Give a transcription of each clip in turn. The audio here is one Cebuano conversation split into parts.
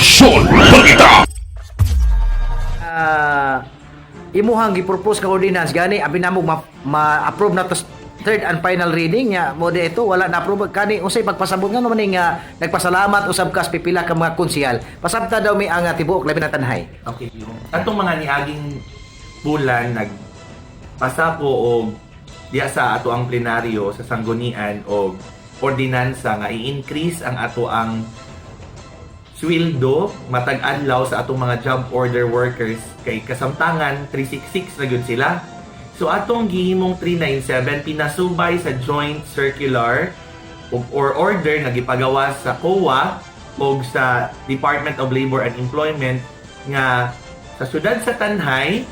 Aksyon Balita. Imuhang gi-propose nga ordinance gani abi namo ma-approve na to third and final reading nya mo di ito wala na approve kani. Unsay pagpasabot nga man ni nga nagpasalamat usab kas pipila ka mga konsehal? Pasabta daw mi ang tibuok labi na Tanhay. Okay, yung atong mga niaging bulan, nagpasa ko og diya sa ato ang plenaryo sa sanggunian og ordinansa nga i-increase ang ato ang sweldo matag adlaw sa atong mga job order workers kay kasamtangan 366 na gyud sila. So atong gihimong 397, pinasubay sa joint circular or order nga gipagawa sa COA o sa Department of Labor and Employment nga sa syudad sa Tanhay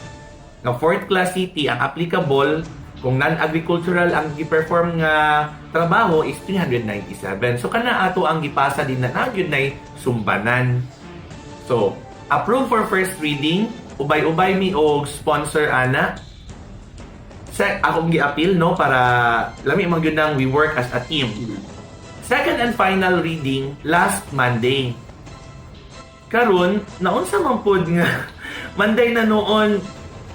nga fourth class city, ang applicable kung non-agricultural ang gi-perform nga trabaho is 397. So kana ato ang gipasa din na gyud nay sumbanan. So, approve for first reading, ubay-ubay mi og sponsor ana. Sa akong gi-appeal, no, para lami man gyud nang we work as a team. Second and final reading last Monday. Karon, naunsa man pod nga Monday na noon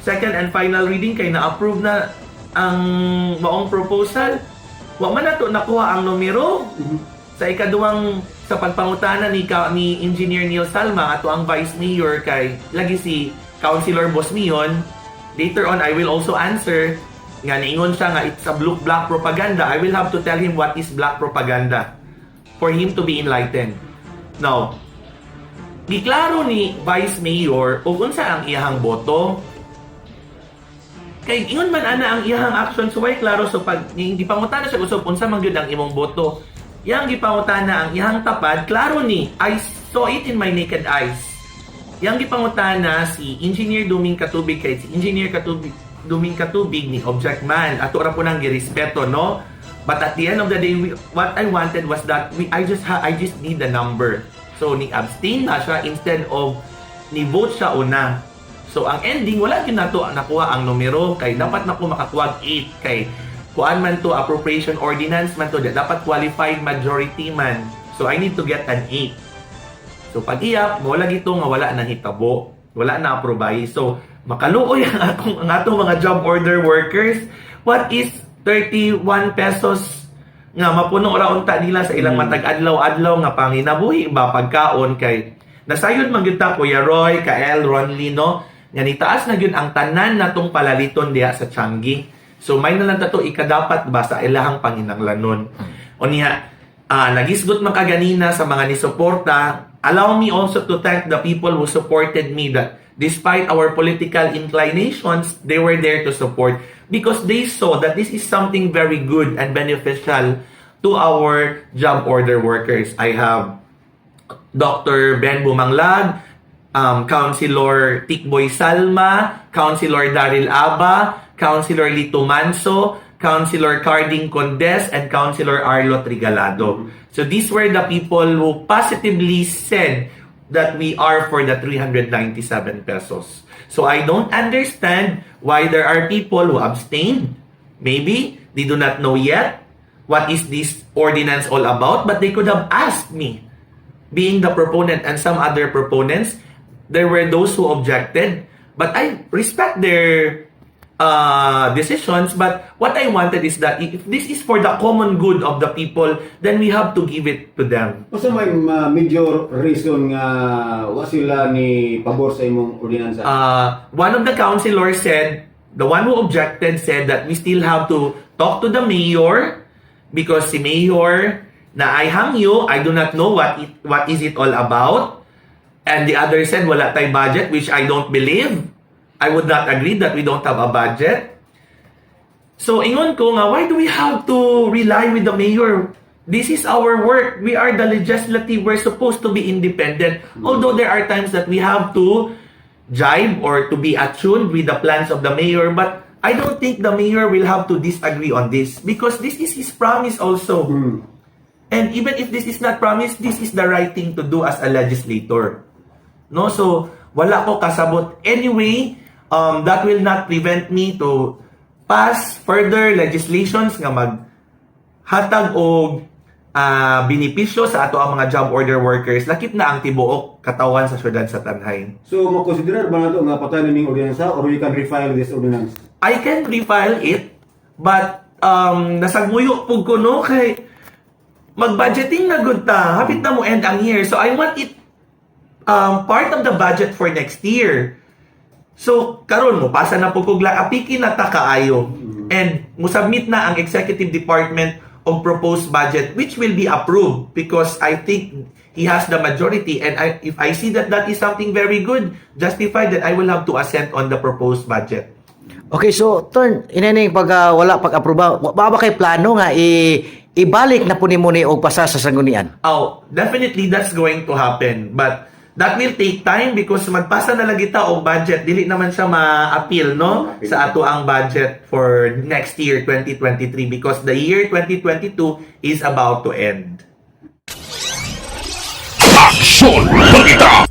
second and final reading kay na-approve na ang maong proposal. Wa man nato nakuha ang numero. Sa ikaduhang sa pagpangutana ni Engineer Neil Salma, ato ang Vice Mayor, kay lagi si Councilor Bosmion, later on I will also answer nga niingon siya nga it's a blue black propaganda. I will have to tell him what is black propaganda for him to be enlightened. Now, giklaro ni Vice Mayor ug unsa ang iyahang boto. Kay ingon man ana ang iyahang action, so way klaro. So pag gipangutana siya usab unsa man gyud ang imong boto, iyang gipangutana ang iyahang tapad, klaro ni, I saw it in my naked eyes. Iyang gipangutana si Engineer Duming Katubig kay si Engineer Katubig, Duming Katubig ni object man, ato ra po nang girespeto, no? But at the end of the day, what I wanted was that we I just need the number. So ni abstain na siya instead of ni vote siya una. So ang ending, wala gyud nato nakuha ang numero kay dapat nako makakuha 8 kay kuan man to, appropriation ordinance man to, dapat qualified majority man. So I need to get an 8. So pag iyap, mo lagi to nga wala nang hitabo, wala na aprobay. So makaluoy ang atong mga job order workers. What is 31 pesos nga mapuno ra unta nila sa ilang matag adlaw-adlaw nga panginabuhi ba, pagkaon, kay nasayod man gyud ta, Kuya Roy, Kael, Ronly, no, nga nitaas na gyud ang tanan natong palaliton diha sa Changi. So may na lang ta to ikadapat ba sa ilahang panginanglanon. O niya, nagisgot man kaganina sa mga nisuporta. Allow me also to thank the people who supported me, that despite our political inclinations, they were there to support because they saw that this is something very good and beneficial to our job order workers. I have Dr. Ben Bumanglag, Councilor Tikboy Salma, Councilor Daryl Aba, Councilor Lito Manso, Councilor Carding Condes, and Councilor Arlo Trigalado. So these were the people who positively said that we are for the 397 pesos. So I don't understand why there are people who abstained. Maybe they do not know yet what is this ordinance all about, but they could have asked me, being the proponent and some other proponents. There were those who objected, but I respect their decisions. But what I wanted is that if this is for the common good of the people, then we have to give it to them. Unsa may major reason nga wa sila ni pabor sa imong ordinansa? One of the councilors said, the one who objected said that we still have to talk to the mayor because si mayor na ay hangyo, I do not know what is it all about. And the other said wala tay budget, which I don't believe. I would not agree that we don't have a budget. So ingon ko nga, why do we have to rely with the mayor? This is our work. We are the legislative. We're supposed to be independent. Although there are times that we have to jibe or to be attuned with the plans of the mayor, but I don't think the mayor will have to disagree on this because this is his promise also. And even if this is not promise, this is the right thing to do as a legislator. No? So, wala ko kasabot. Anyway, that will not prevent me to pass further legislations nga maghatag og benepisyo sa ato ang mga job order workers, lakip na ang tibuok katawan sa syudad sa Tanjay. So, makonsiderar ba nato nga patay na ning ordinansa or you can refile this ordinance? I can refile it, but nasagmuyo pug ko, no, kay mag-budgeting na gud ta. Hapit na mo end ang year. So I want it part of the budget for next year. So karon mo pasa na pug kog apiki na ta kaayo. And mo submit na ang executive department og proposed budget which will be approved because I think he has the majority and if I see that that is something very good, justified, then I will have to assent on the proposed budget. Okay, so turn inaning pag wala pag-aproba, ba kay plano nga ibalik na po nimo ni og pasa sa sanggunian? Oh, definitely that's going to happen. But that will take time because magpasa na lang kita og budget. Dili naman siya ma-appeal, no? Ma-appeal. Sa ato ang budget for next year, 2023, because the year 2022 is about to end. Aksyon Balita!